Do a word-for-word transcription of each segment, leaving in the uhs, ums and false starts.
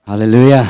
Halleluiah.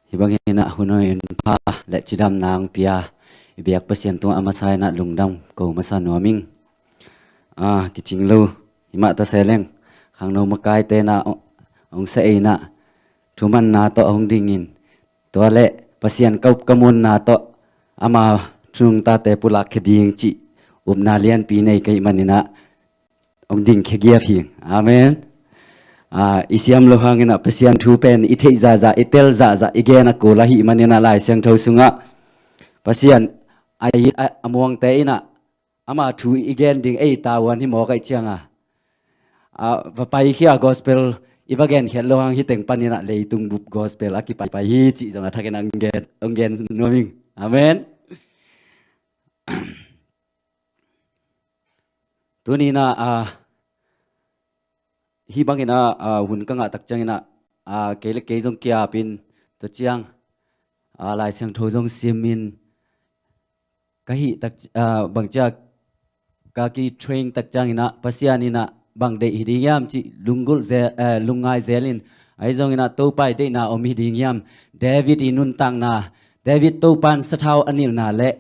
Hih bangin ah hun hoi in pha le cidamna hong pia i biak Pasian tungah a masa in ah lungdam ko masa nuam ing. Ah, kicing lo himah ta se leng khangno makaite in ah hong sa ei in ah thumanna tawh hong dingin, tua le Pasian ka up ka muanna tawh ama thunung tate pulak khia ding cih upna lianpi nei ka hih manin ah hong ding khia giap hi. Amen. Ah, i siam lo hangin ah Pasian thu pen i theih zahzah, i tel zahzah, i gen a kul ahih manin ah Lai Siangtho sungah Pasian a, a, a muangte in ah ama thu i gen ding ei tavuan hi mawk ahih ciangin ah, ah, va paikhia gospel i va genkhiat lo hang hih teng panin ah leitung bup gospel a kipaipai hi cih zong a thakin ah hong gen, hong gen nuam ing. Amen. Tuni in ah, ah, hih bangin ah, ah, hun ka ngah tak ciangin ah, ah, kei le kei zong kiapin tua ciang, ah, Lai Siangtho zong simin ka hih tak, ah, bangcia ka ki train tak ciangin ah Pasian in ah bang deih hi ding hiam cih lunggulh zel, eh, lungngai zelin, ahi zongin ah Topa i deihna om hi ding hiam? David i nuntakna, David Topa in sathau a nilhna le,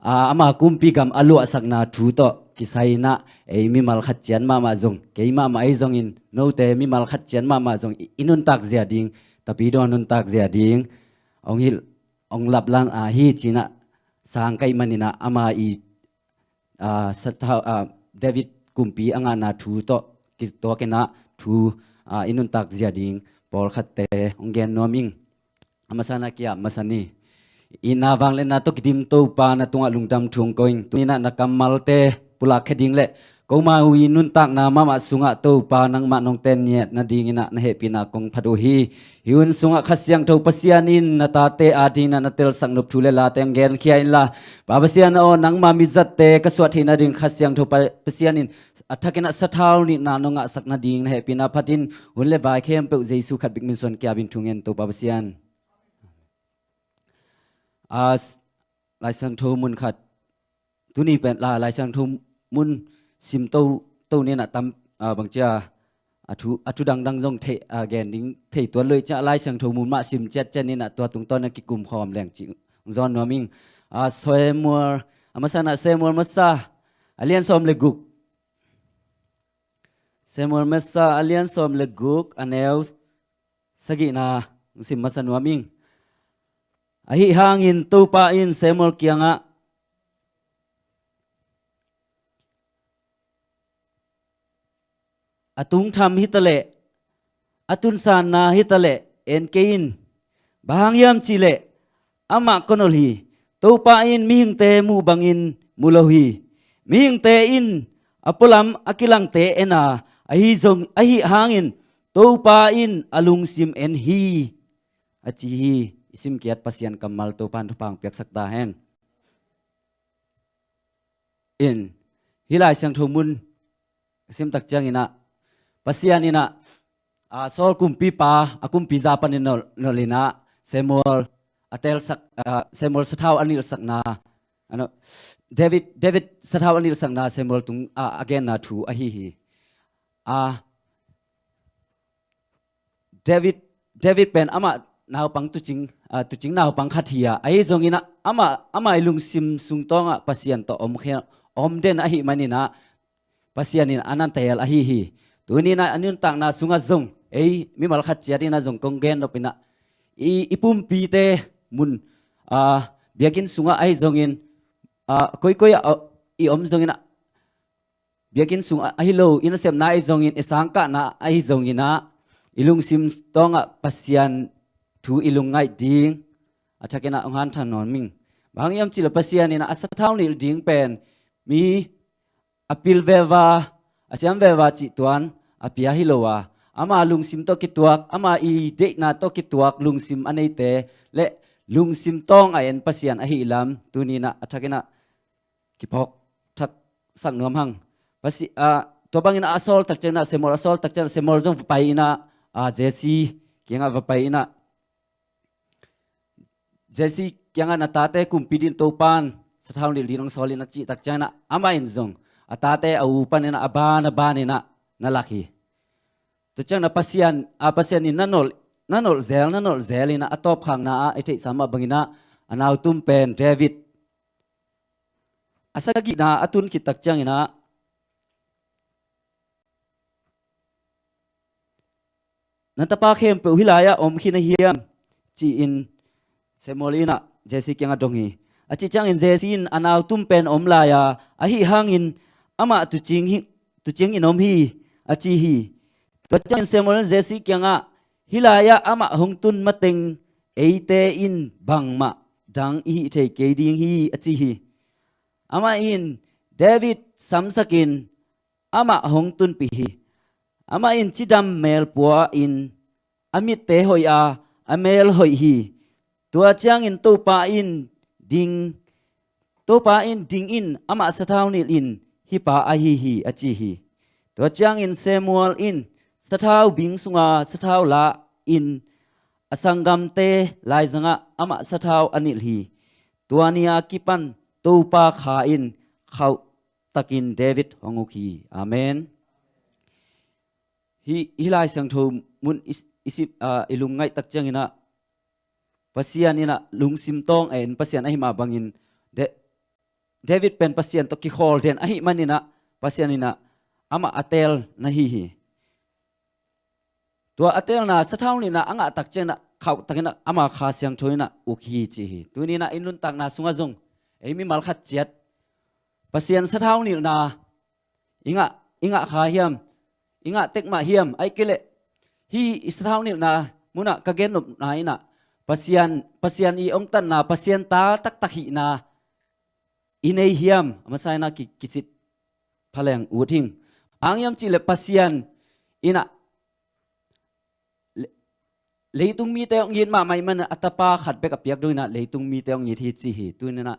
ah, ama kumpi gam a luahsakna thu tawh kisai in ah ei mimal khat ciat mahmah zong, kei mahmah ahi zongin note mimal khat ciat mahmah zong i, i nuntak zia ding, tapidaw nuntak zia ding hong hilh, hong laplan, ah, hi ci in ah sang ka hih manin ah ama i, ah, sathau, ah, David kumpi a ngahna thu tawh kituakin ah thu, ah, i nuntak zia ding pawlkhatte hong gen nuam ing. A masa in ah kiap masa ni. Itna vangliatna tawh kidim Topa, na tungah lungdam thu hong ko ing. Tuni in ah na kammalte pulak khia ding le komau i nuntakna mahmah sungah Topa nangmah nong ten ngiat nadingin ah na hehpihna kong phat uh hi. Hih hun sungah Kha Siangtho Pasian in na tate adingin ah na telsak nop thu le late hong genkhia inla, Pa Pasian aw, nangma mizatte ka suah theih nading Kha Siangtho Pa, Pasian in a thakin ah sathau nilhna nong ngahsak nading na hehpihna phatin, hun le vai khempeuh Jesu khat bek min suang kiapin thu ngen, Topa Pasian. Ah, Lai Siangtho mun khat, tuni pen la Lai Siangtho mun sim to, to ni in ah tam, ah, bangcia a thu, a thu dangdang zong thei, ah, gen ding thei tuan lo ahih ciangin Lai Siangtho mun mah sim ciat ciat ni in ah tua tungtawn ah kikum khawm leng cih hong zawn nuam ing. Ah, Samuel, a masa in ah Samuel masa a lian sawm le guk. Samuel masa a lian sawm le guk, a neu sagihna hong sim masa nuam ing. Ahih hangin Topa in Samuel kiangah, a tungtham hi ta leh, a tunsanna hi ta leh en kei in. Bang hang hiam cih leh amah ka nolh hi. Topa in mihingte muh bangin mu lo hi. Mihingte in a pualam a kilangte en a, ahi zong, ahih hangin Topa in a lungsim en hi, a ci hi. I simkiat Pasian kammal Topa in thupha hong piaksak ta hen. In, hih Lai Siangtho mun sim tak ciangin ah Pasian in ah, ah, Saul kumpipa, a kumpi za panin nolh, nolh in ah Samuel a telsak, ah, Samuel sathau a nilhsakna, ano, David, David sathau a nilhsakna Samuel tung, ah, a genna thu ahi hi. Ah, David, David pen amah naupang tuucing, ah, tuucing naupang khat hi a, ahi zongin ah amah, amah i lungsim sung tawngah Pasian tawh om khe-, om den ahih manin ah Pasian in a na teel ahi hi. Tuni in ah a nuntakna sungah zong ei mimal khat ciat in ah zong kong gen nop in ah i, i pumpite mun, ah, biakinn sungah ahi zongin, ah, koikoi ah, ah, i om zongin ah biakinn sung ah ahi lo, i nasepna ahi zongin, i sangkahna ahi zongin ah i lungsim tawngah Pasian thu i lungngaih ding a thakin ah hong hanthawn nuam ing. Bang hang hiam cih leh Pasian in ah a sathau nilh ding pen mi a pil veva, a siam veva cih tuan a pia hi lo a, ama lungsim tawh kituak, ama i deihna tawh kituak lungsim a neite le lungsim tawng a en Pasian ahih lam tuni in ah a thakin ah kiphawk thak sak nuam hang. Pasi, ah, tua bangin a sawl tak ciangin ah, Samuel a sawl tak ciangin ah, Samuel zong va pai in ah, ah, Jesse kiangah va pai in ah, Jesse kiangah na tate kumpi dingin Topa in sathau nilh dingin hong sawl in a cih tak ciangin ah, amah in zong a tate a u panin ah a ban a ban in ah na lak hi. Tua ciangin ah Pasian, a Pasian in na nolh, na nolh zel, na nolh zel in ah a tawpkhakna ah i theihsa mah bangin ah a nautum pen David a sagihna a tun khit tak ciangin ah na tapa khempeuh hih lai-ah om khin ahi hiam? Ci-in Samuel in ah Jesse kiangah dong hi. A cih ciangin Jesse in a nautum pen om lai a, ahi hangin amah tuucing hi, tuucing in om hi, a ci hi. Tua ciangin Samuel in Jesse kiangah, hih lai-ah amah hong tun mateng eite in bangmah dang i hih thei kei ding hi, a ci hi. Amah in David samsakin amah hong tunpih hi. Amah in cidam mel pua-in a mitte hoih a, a mel hoih hi. Tua ciangin Topa in ding, Topa in dingin amah sathau nilh in hih pa ahi hi, a ci hi. Tua ciangin Samuel in sathau bing sunga sathau la in a sanggamte laizangah amah sathau a nilh hi. Tua ni-a kipan Topa Kha in khauh takin David hong uk hi. Amen. Hih, hih Lai Siangtho mun i, i sip, ah, i lungngaih tak ciangin ah Pasian in ah lungsim tawng a en Pasian ahi mah bangin Da-, David pen Pasian tawh kikhawl den ahi manin ah Pasian in ah amah a teel na hi hi. Tua a teelna sathau nilhna a ngah tak ciangin ah khauh takin ah ama Kha Siangtho in ah uk hi ci hi. Tuni in ah i nuntakna sungah zong ei mimal khat ciat Pasian sathau nilhna i ngah, i ngah kha hiam? I ngah tek mah hiam? Ahih kei leh hih i sathau nilhna munah ka gen nopna in ah Pasian, Pasian i ong tanna, Pasian ta taktak hihna i nei hiam? A masa in ah ki, kisit phaleng ut hing. Bang hiam cih leh Pasian in ah le-, leitung mite hong it mahmah ahih manin a tapa khat bek a piak dongin ah leitung mite hong it hi ci hi. Tuni in ah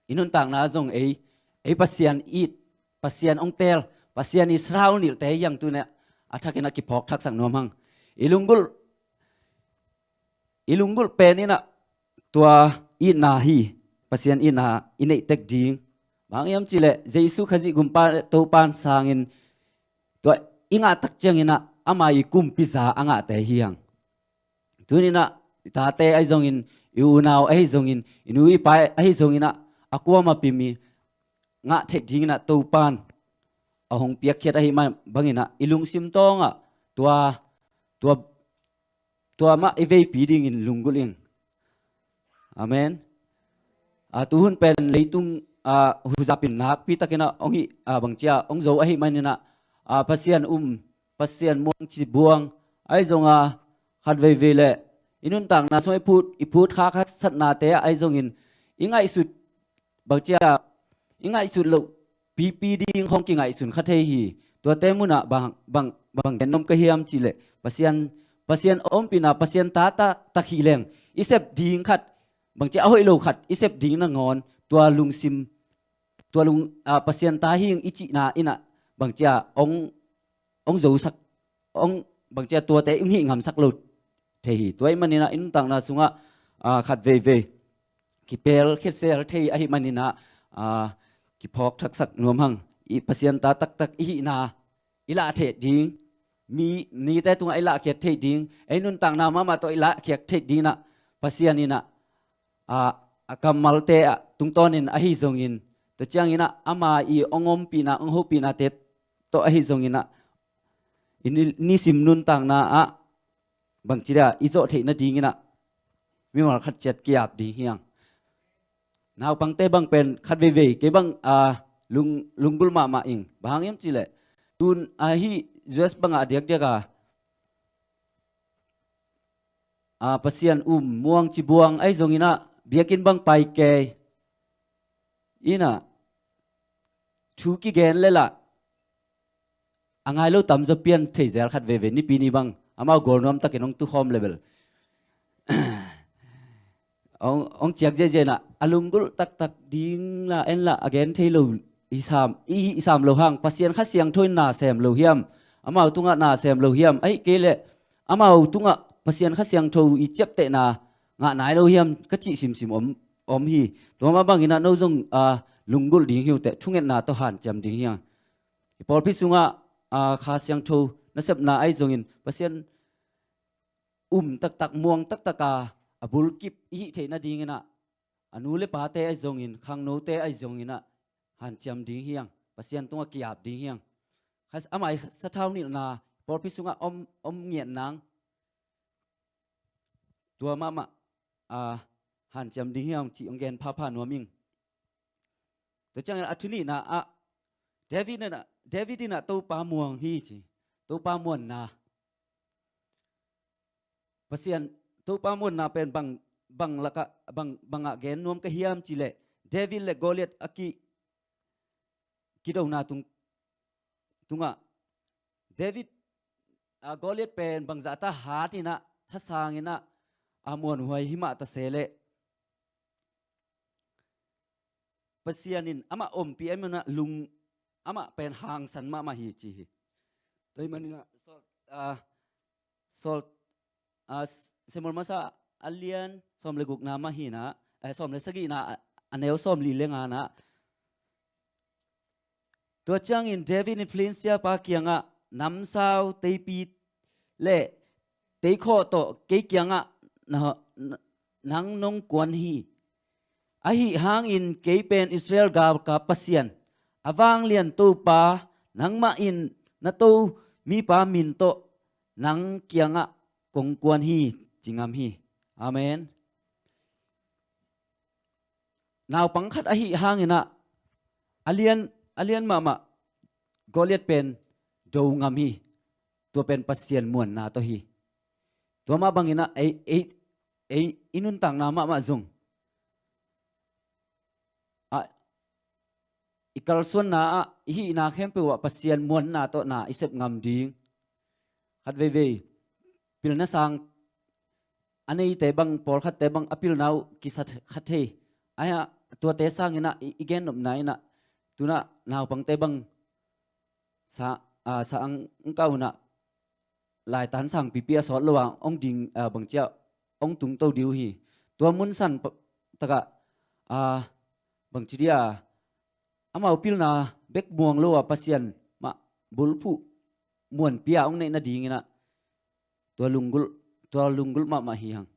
i nuntakna zong ei, ei Pasian it, Pasian hong teel, Pasian i sathau nilhte hi hang. Tuni in ah a thakin ah kiphawk thaksak nuam hang. I lunggulh, i lunggulh pen in ah tua itna hi, Pasian itna i neih tek ding. Bang hiam cih leh Jesu Khazih gumpa Topan sangin tua i ngah tak ciangin ah ama i kumpi za a ngahte hi hang. Tuni in ah i tate ahi zongin, i unau ahi zongin, i nu i pa ahi zongin ah a kuamah pim i ngah theih dingin ah Topan a hong piakkhiat ahi mah bangin ah i lungsim tawngah tua, tua, tua mah i veipi dingin lunggulh ing. Amen. A, tuhun pen leitung, a, huzapin nakpi takin ah hong hih, a, bangci a hong zo ahi manin ah, a, Pasian um, Pasian muang ci buang ahi zong a, khat veivei leh i nuntakna sung i phut, i phut khak haksatnate ah ahi zongin i ngaihsut, bangci a i ngaihsut loh pipi ding hong kingaihsun kha thei hi. Tuate munah bang, bang, bang gen nuam ka hiam cih leh Pasian, Pasian ompihna, Pasian ta taktak hih leng i sep ding khat, bangci a hoih lo khat i sep ding nangawn tua lungsim, tua lung, a, Pasian ta hing i cihna in ah bangci a hong, hong zosak, hong, bangci a tuate hong hih ngamsak lo thei hi. Tua ahih manin ah i nuntakna sungah, a, khat veivei kipel khetsel thei ahih manin ah, a, kiphawk thaksak nuam hang. I Pasian ta taktak i hihna i lah theih ding, mi, mite tungah i lahkhiat theih ding, ei nuntakna mahmah tawh i lahkhiat theih dingin ah Pasian in ah, a, a kammalte ah tungtawnin ahi zongin, tua ciangin ah ama i hong ompihna, hong hopihnate tawh ahi zongin ah i ni, nisim nuntakna ah bangci dia i zawh theih nadingin ah mimal khat ciat ki-ap ding hi hang. Naupangte bang pen khat veivei kei bang, a, lung, lunggulh mahmah ing. Bang hang hiam cih leh tun, a, hih U S bangah a diakdiak a, a, Pasian um muang ci buang ahi zongin ah biakinn bang pai kei in ah thu kigen leh lah a ngai lo tamzaw pian thei zel khat veivei, Nipi ni bang amau gual nuam takin hong tukhawm leh bel hong, hong ciak ziahziah in ah a lunggulh taktak ding lah en lah a gen thei lo i sam, i, i sam lo hang. Pasian Kha Siangtho in na sem lo hiam? Amau tungah na sem lo hiam? Ahih kei leh amau tungah Pasian Kha Siangtho i ciaptehna ngah nai lo hiam ka cih simsim om, om hi. Tua mah bangin ah no zong, a, lunggulh ding hi uh teh, thungetna tawh hanciam ding hi hang. I pawlpi sungah, a, Kha Siangtho nasepna ahi zongin Pasian um taktak, muang taktak a, a bulkip i hih theih nadingin ah, a nu le pate ahi zongin, khangnote ahi zongin ah, hanciam ding hi hang, Pasian tungah ki-ap ding hi hang. Khas-, amah i sathau nilhna pawlpi sungah om, om ngiat nang, tua mahmah, a, hanciam ding hi hang cih hong gen phapha nuam ing. Tua ciangin a thu nihna ah, David in ah, David in ah Topa muang hi ci. Topa muanna. Pasian, Topa muanna pen bang, bang lakah, bang, bangah gen nuam ka hiam cih leh, David le Goliath a ki, kidona tung, tungah, David, a, Goliath pen bangzah ta hat in ah, thasang in ah, a muanhuai hi mah ta se leh, Pasian in amah ompih ahih manin ah lung, amah pen hangsan mahmah hi ci hi. Tua ahih manin ah Saul, a, Saul, a, Samuel masa a lian sawm le gukna mah hi in ah, eh, sawm le sagihna a, a neu sawmli le ngana. Tua ciangin David in Filistia pa kiangah, namsau, teipi le teikhawh tawh kei kiangah na, na, nang nong kuan hi. Ahi hangin kei pen Israel galkap Pasian, a vanglian Topa, nangmah in na to mipa min tawh nang kiangah kong kuan hi, ci ngam hi. Amen. Naupang khat ahi hangin ah, a lian, a lian mahmah Goliath pen do ngam hi. Tua pen Pasian muanna tawh hi. Tua mah bangin ah ei, ei, ei i nuntakna mahmah zong, a, i kalsuanna ah, i hihna khempeuh ah Pasian muanna tawh na i sep ngam ding. Khat veivei pilna sang a neite bang, pawlkhatte bang a pilna uh kisa kha thei. Ahi ah, tuate sangin ah i, i gennopna in ah, tu-in ah naupangte bang sa, a, sa ang, ang kau in ah laitan sang pipi a sawt lo a hong ding, a, bangci a hong tungto ding uh hi. Tua mun san pa, takah, a, bangci dia, amau pilna bek muang lo a Pasian mah bulphuh muanpi a hong neih nadingin ah, tua lunggulh, tua lunggulh mahmah hi hang.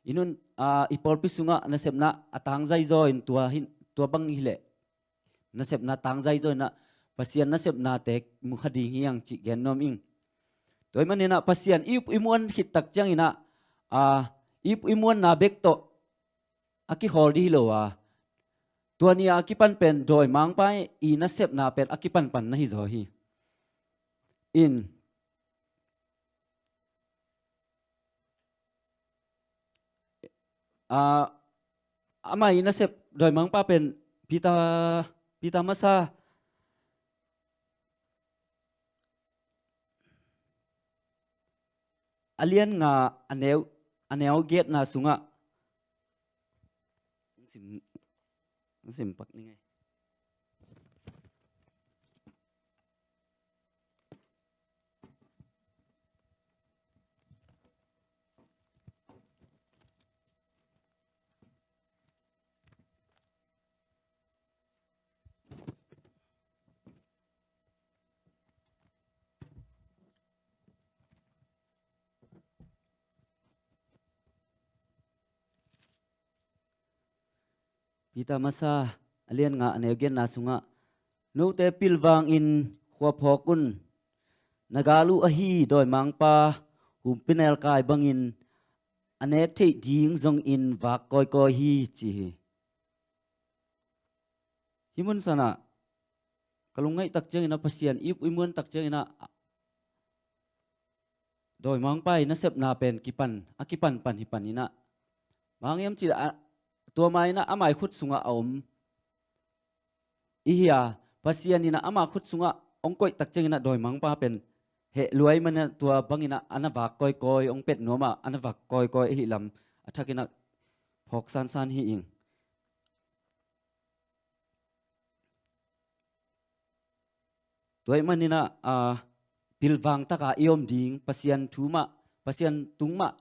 I nun, a, i pawlpi sungah nasepna a tangzai zaw in tua hin, tua bang hi leh, nasepna tangzai zaw in ah, Pasian nasepnate mu kha ding hi hang cih gen nuam ing. Tua ahih manin ah Pasian i up i muan khit tak ciangin ah, a, i up i muanna bek tawh a kikhawl ding hi lo a, tua ni a kipan pen dawimangpa i nasepna pen a kipanpan na hi zaw hi. In, a, amah i nasep dawimangpa pen Peter, Peter masa a lian nga a neu, a neu giatna sungah, sim, sim pak ni ngei. Peter masa a lian nga a neu giatna sungah, note pilvangin khua phawk un, na gal uh ahi dawimangpa humpinelkai bangin a nek theih ding zongin vak kawikawi hi, ci hi. Hih mun sanah ka lungngaih tak ciangin ah Pasian i up i muan tak ciangin ah dawimangpa i nasepna pen kipan, a kipanpan hi panin ah, bang hiam cih leh, a, tua ma-in ah amah i khut sungah a om i hi a, Pasian in ah amah khut sungah hong koih tak ciangin ah dawimangpa pen heh lua ahih manin ah tua bangin ah a na vak kawikawi, hong pet nuam a a na vak kawikawi ahih lam a thakin ah phawk sansan hi ing. Tua ahih manin ah, a, pilvang taka i om ding, Pasian thu mah, Pasian tung mah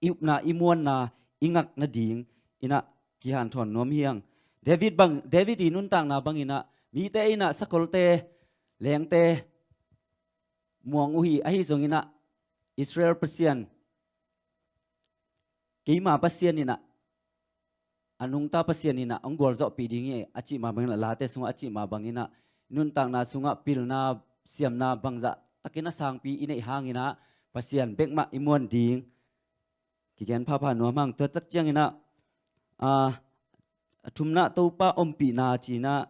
i upna, i muanna, i ngak nadingin ah kihanthawn nuam hi hang. David bang, David i nuntakna bangin ah mite in ah sakolte, lengte muang uh hi, ahi zongin ah Israel Pasian keima Pasian in ah, a nungta Pasian in ah hong gualzawhpih ding hi a cih mah bangin ah, Late sungah a cih mah bangin ah, nuntakna sungah pilna, siamna bangzah takin a sangpi i neih hangin ah, Pasian bek mah i muan ding kigen phapha nuam hang. Tua tak ciangin ah, a, a thumna Topa ompihna ci-in ah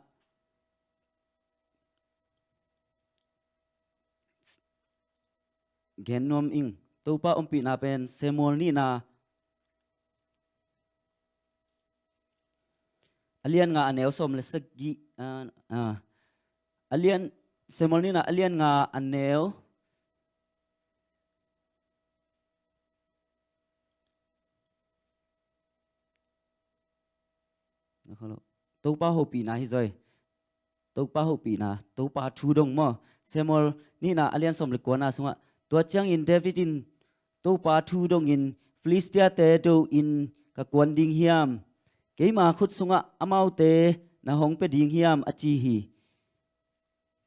gen nuam ing. Topa ompihna pen Samuel nihna a lian nga a neu sawm le sagih, a, a, a lian, Samuel nihna a lian nga a neu Topa hopihna hi zaw hi. Topa hopihna, Topa thu dong maw. Samuel nihna a lian sawm le kuana sungah, tua ciangin David in Topa thu dongin, Filistiate do-in ka kuan ding hiam? Keima khut sungah amaute na hong pia ding hiam? A ci hi.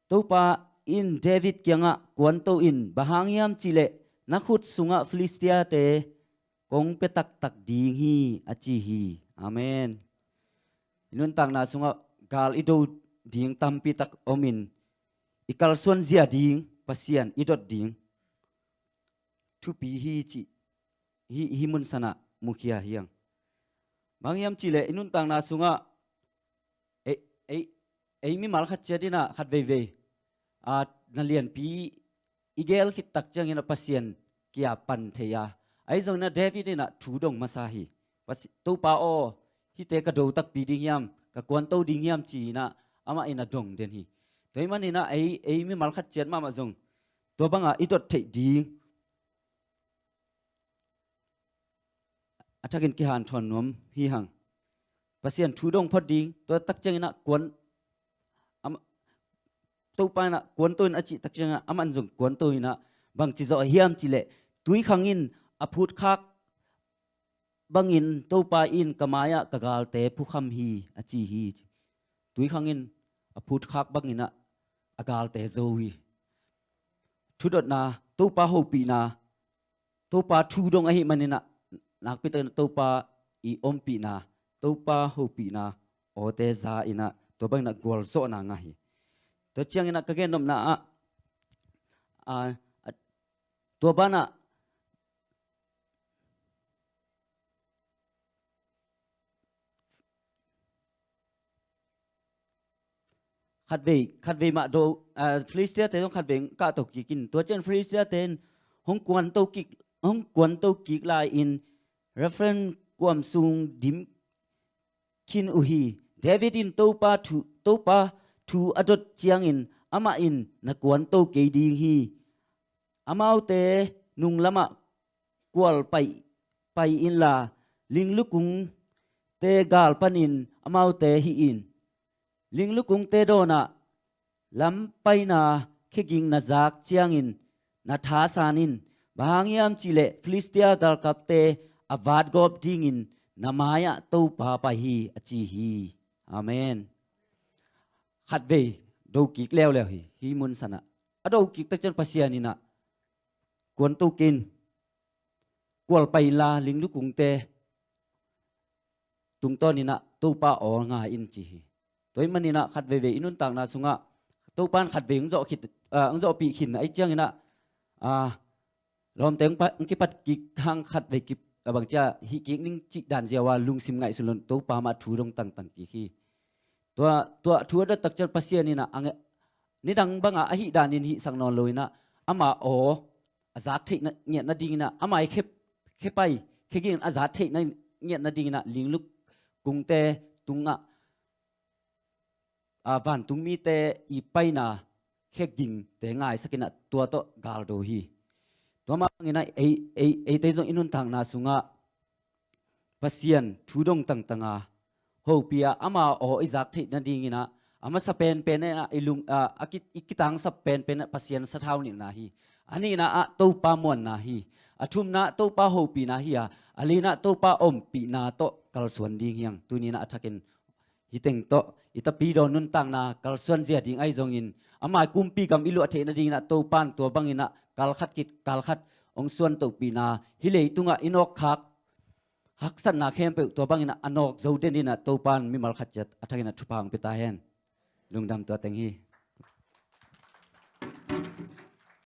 Topa in David kiangah, kuanto in, bang hang hiam cihleh na khut sungah Filistiate kong pia taktak ding hi, a ci hi. Amen. I nuntakna sungah gal i do ding tampi tak omin, i kalsuan zia ding Pasian i dot ding thupi hi cih hih, hih mun sanah mukhia hi hang. Bang hiam cihleh i nuntakna sungah ei, ei, ei mimal khat ciat in ah khat veivei, a, na lianpi i gel khit tak ciangin ah Pasian kia pan thei a, ahi zongin ah David in ah thu dong masa hi. Pasi-, Topa aw, hihte ka do takpi ding hiam, ka kuanto ding hiam ci-in ah amah in ah dong den hi. Tua ahih manin ah ei, ei mimal khat ciat mahmah zong tua bangah i dot theih ding a thakin kihanthawn nuam hi hang. Pasian thu dong phot ding, tua tak ciangin ah kuan, am-, Topa in ah kuanto in a cih tak ciangin ah amah in zong kuanto in ah, bangci zawh hiam cihleh, tuikhang in a phutkhak bangin Topa in ka mai-ah ka galte phukham hi, a ci hi. Tuikhang in a phutkhak bangin ah a galte zo hi. Thudotna, Topa hopihna, Topa thu dong ahih manin ah, nakpi takin ah Topa i ompihna, Topa hopihna awte za in ah, tua bangin ah gualzawhna ngah hi. Tua ciangin ah ka gennopna ah, a, a, tua banah khatvei, khatvei mah do, a, Filistiate zong khatvei kahto kik in. Tua ciang Filistiate in hong kuanto kik, hong kuanto kik lai-in Rephaim kuam sung dim khin uh hi. David in Topa thu, Topa thu a dot ciangin amah in na kuanto kei ding hi. Amaute nunglamah kual pai, pai inla, linglukungte gal panin amaute hih in. Linglukungte dawnah lam paina kheging na zak ciangin na thasan in, bang hang hiam cihleh Filistia galkapte a vatgawp dingin na mai-ah Topa pai hi, a ci hi. Amen. Khatvei do kik leuleu hi, hih mun sanah. A do kik tak ciang Pasian in ah kuanto kei in, kual pai inla linglukungte tungtawn in ah Topa aw ngai in ci hi. Tua ahih manin ah khatveivei i nuntakna sungah Topa in khatvei hong zawh khit, ah, hong zawhpih khin ahih ciangin ah, ah, lawmte hong pa, hong kipat kik hang khatvei kip, ah, bang cia hih kik ning cih dan ziau a lungsim ngaihsun lo in Topa mah thu dong tangtang kik hi. Tua, tua thu a dot tak ciang Pasian in ah, a nge-, nidang bangah ahih danin hihsak nawn lo in ah, ama aw a zak theih na, ngiat nadingin ah, ama i khe, khe pai, khe ging a zak theih na, ngiat nadingin ah, linglukungte tungah, a, vantungmite i paina khe gingte ngaisak in ah, tua tawh gal do hi. Tua mah bangin ah ei, ei, eite zong i nuntakna sungah Pasian thu dong tangtang a, hopih a, ama aw i zak theih nadingin ah, a masa penpen in ah i lung, ah, a ki, i kitangsap penpen ah Pasian sathau nihna hi. A nihna ah Topa muanna hi. A thumna ah Topa hopihna hi a, a lina ah Topa ompihna tawh kalsuan ding hi hang. Tuni in ah a thakin hih teng tawh i tapidaw nuntakna kalsuan zia ding ahi zongin, ama i kumpi gam i luah theih nadingin ah Topa in tua bangin ah kalkhat khit kalkhat hong suantohpihna, hih leitungah i nawkkhak haksatna khempeuh tua bangin a nawk zo den in ah Topa'n mimal khat ciat a thakin ah thupha hong pia ta hen. Lungdam tua teng hi.